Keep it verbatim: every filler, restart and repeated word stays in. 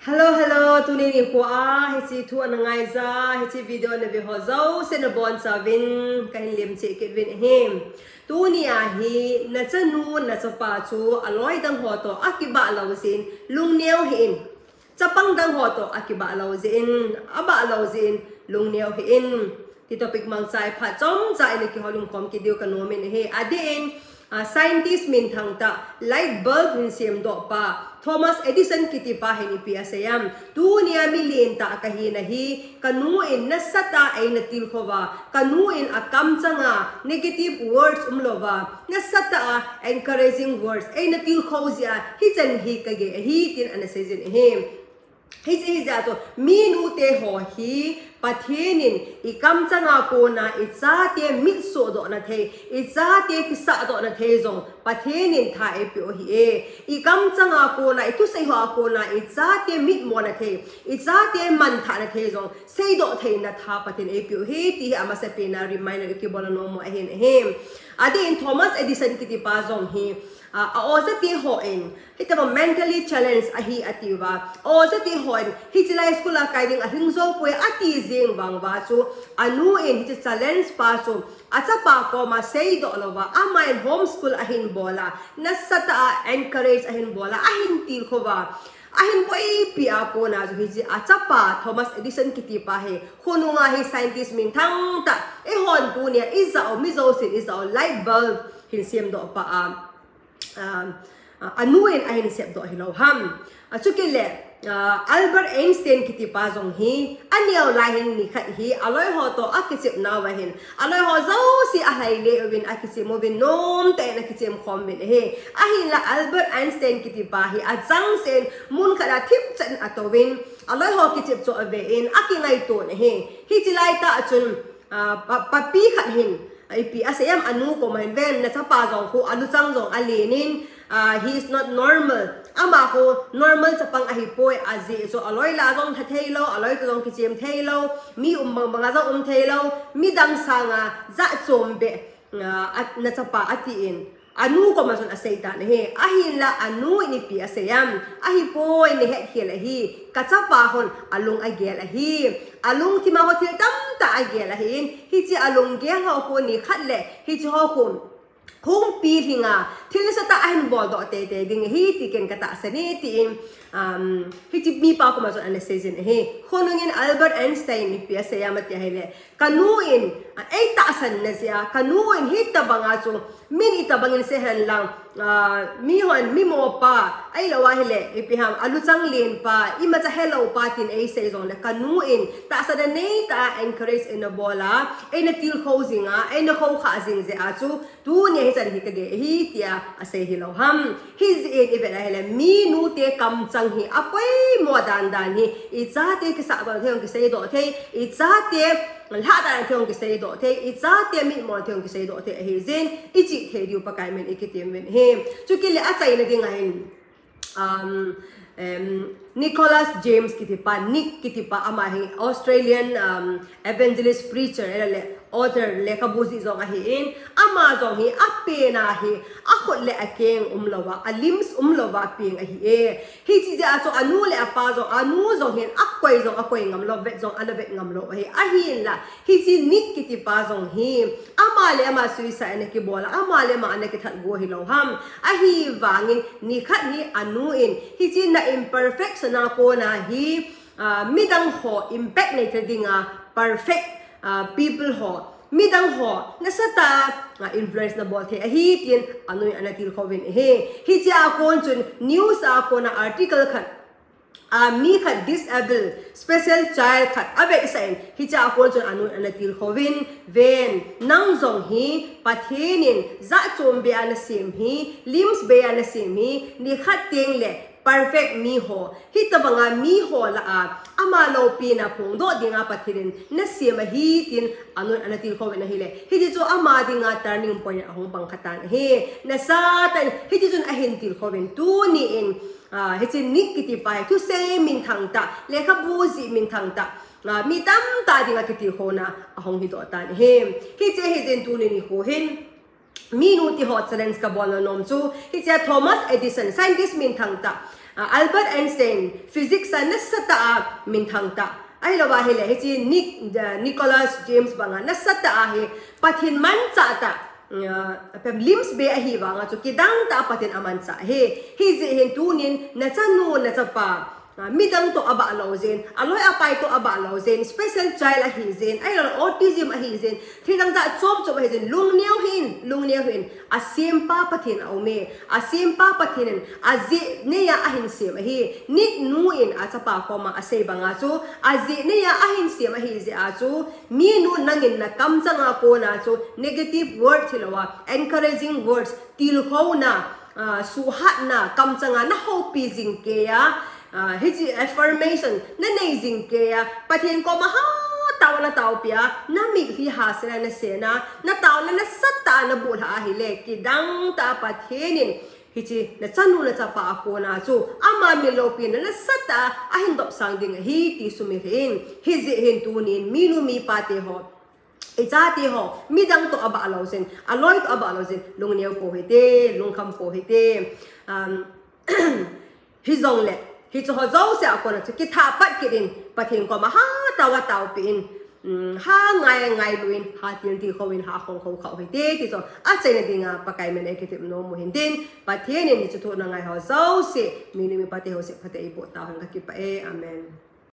Hello, hello, tuni nikho a hiche thu ana ngaija, hiche video ana ve ho jouse nabonchauvin kahin lemcheh kit uvin ahi. Tuni a hi nachanu nachapa chu aloi dang ho toh akibah lou jeh in lungneo hih in, chapang dang ho toh akibah lou jeh in, abah lou jeh in lungneo hih in, ti topic mangcha a phat chomcha in kihoulim khom kit diu kanom in ahi. Adeh in, scientist minthang tah, light bulb hin semdoh pa Thomas Edison kiti pa hin ipi asei em: Tunia milen tah kahina hi kanu in nasatah a eina tilkhou va, kanu in akamchanga negative words umlouva, nasatah a encouraging words eina tilkhou jeh a hichan hi kagei ahi, tin ana seijin ahi. Hiche hijeh chun minute ho hi Pathen in ikamchanga kona ichate mit sohdohna thei, ichate kisahdohna thei jong Pathen in tha eipeh u ahi e. Ikamchanga kona, ithusei hoa kona ichate mitmona thei, ichate manthahna thei jong seidoh theina tha Pathen eipeh u ahi, ti hi amasapen a reminder kibolna nom u ahin ahi. Adeh in Thomas Edison kiti pa jong hi, a ojate hon hitobang mentally challenge ahi atiuva, ojate hon hiche lai school a kai ding ahing jou poi ati jeng vang uva chu, anu in hiche challenge pa chu achapa koma seidoh louva, amahin home school ahin bol a, nasatah a encourage ahin bol a, ahin tilkhou va, ahin boipi a kona chu hiche achapa Thomas Edison kiti pa hi khonunga hi scientist minthang tah, eihon tunia ijah u, mi jousen ijah u light bulb hin semdoh pa a, anu in ahin sepdoh hilou ham. Achuti le, Albert Einstein kiti pa jong hi aneo lai hin nikhat hi aloi ho toh akichep nauva hin aloi ho jouse alhaile uvin, akichem uvin, nomtah in akichem khom uvin ahi. Ahinla Albert Einstein kiti pa hi achangseh in mun khat a thipchan atouvin, aloi ho kichep chu ave in akingaito in ahi. Hiche laitah chun, papi khat hin ipi asei em, anu koma hin, ven, nachapa jong khu aluchang jong alen in, he is not normal, ama khu normal chapang ahipoi, ajeh chu aloi lah a jong lha theilou, aloi toh jong kichem theilou, mi um bangbang a jong um theilou, midang sanga jatchom beh nachapa atin, anu koma chun aseitan ahi. Ahinla anu in ipi asei em, ahipoi, nahetkhel ahi, kachapa hon alung agel ahi, alungthim a ho thil tamtah agel ahin, hiche alunggel ho khu nikhat le hiche ho khu hung pilhinga thil nasatah ahin boldoh teitei ding ahi ti ken katahsan e tin, hiche mipa koma chun ana seijin ahi. Khonungin Albert Einstein in ipi asei em ati ahile, kanu in eitahsanna jeh a, kanu in hitobanga chu min itobangin sei henlang, mihon mimopa, ahilou ahile ipi ham, aluchang lenpa, imacha heloupa tin eisei jongle, kanu in tahsanna neitah a encourage eina bol a, eina tilkhou jing a, eina khoukhah jing jeh a chu tunia hichan hi kagei ahi, tia asei hilou ham. Hijeh in ivet ahile, minute kamchang hi apoimo dandan hi, ichate kisahdohna thei jong kiseidoh thei, ichate lhahdana thei jong kiseidoh thei, ichate mitmona thei jong kiseidoh thei ahi jeh in, ichih thei diu Pakai min in ikitem uvin ahi. Chukit le achaina dinga hin, Nicholas James kiti pa, Nick kiti pa, ama hi Australian evangelist, preacher, ahile author, lekhabu jih jong ahin, ama jong hi apena hi akhut le akeng umlouva, a limbs umlouva peng ahi e. Hiche jeh a chu anu le apa jong, anu jong hin akoi jong akoi ngamlou, vet jong ana vet ngamlou ahi. Ahinla hiche Nick kiti pa jong hi ama le ama suicide ana kibol a, ama le ama ana kithat go hilou ham. Ahivangin nikhat hi anu in hiche na imperfection a kona hi midang ho impact nei thei dinga perfect people ho, midang ho nasatah a influence nabol thei ahi tin anu in ana tilkhouvin ahi. Hiche a kon chun news a kona article khat, mi khat disable special child khat avetsah in, hiche a kon chun anu in ana tilkhouvin, ven, nang jong hi Pathen in jatchom beiya nasem hi, limbs beiya nasem hi, nikhat tengle perfect miho, hitobanga miho lah a ama loupina phongdoh dinga Pathen in nasem ahi tin anu in ana tilkhouvin ahile, hiche chu ama dinga turning point ahung pang khatan ahi. Nasatah in hiche chun ahin tilkhouvin, tuni in hiche Nick kiti pa hi thusei minthang tah, lekhabu jih minthang tah, mi tamtah dinga kitilkhouna ahung hidoh tan ahi. Hiche hijeh in tuni nikho hin minute ho challenge kabolna nom chu hiche Thomas Edison, scientist minthang tah, Albert Einstein, physics a nasatah a minthang tah. Ahilouva ahile, hiche Nic-, uh, Nicholas James banga nasatah a hi Pathen manchah tah. Uh, pem limp beh ahi vanga chu kidang tah a Pathen amanchah ahi. Hijeh hin tunin nachanu, nachapa, uh, midang toh abah lou jeh in, aloi apai toh abah lou jeh in, special child ahi jeh in, ahilouleh autism ahi jeh in, thil dang tah chom chom ahi jeh in, lungneo hih in, lungneo hih in, asempa Pathen aume, asempa Pathen in, ajeh neiya ahin sem ahi, Nic nu in achapa koma asei banga chu, ajeh neiya ahin sem ahi jeh a chu, minu nangin nakamchanga kona chu, negative word hilouva, encouraging words, tilkhouna, uh, suhhatna, kamchanga nahoupi jing keiya, uh, hiche affirmation, nanei jing keiya, Pathen koma hatah a nataopi a, namit hi hasena, nasena, nataona nasatah a nabuhlhah ahile, kidang tah a Pathen in, hiche nachanu nachapa a kona chu, ama min loupina nasatah a ahin dopsang ding ahi ti sumil hih in, hijeh hin tunin, minu mipa teho, ichate ho, midang toh abah lou jeh in, aloi toh abah lou jeh in, lungneo pou hite, lungkham pou hite. Um, hijongle, hicheho jouse a kona chu, kithah pat kit in, Pathen koma hatah a taopi in, um, ha ngai ngailui in, ha tiltil khou in, ha khong khou khah u hite, ti chu, achaina dinga, Pakai min in kitep nom u hintin, Pathen in hiche thu ana ngaiho jouse, minu mipa teho jouse phatthei eiboh tauhen, kakipah e, amen.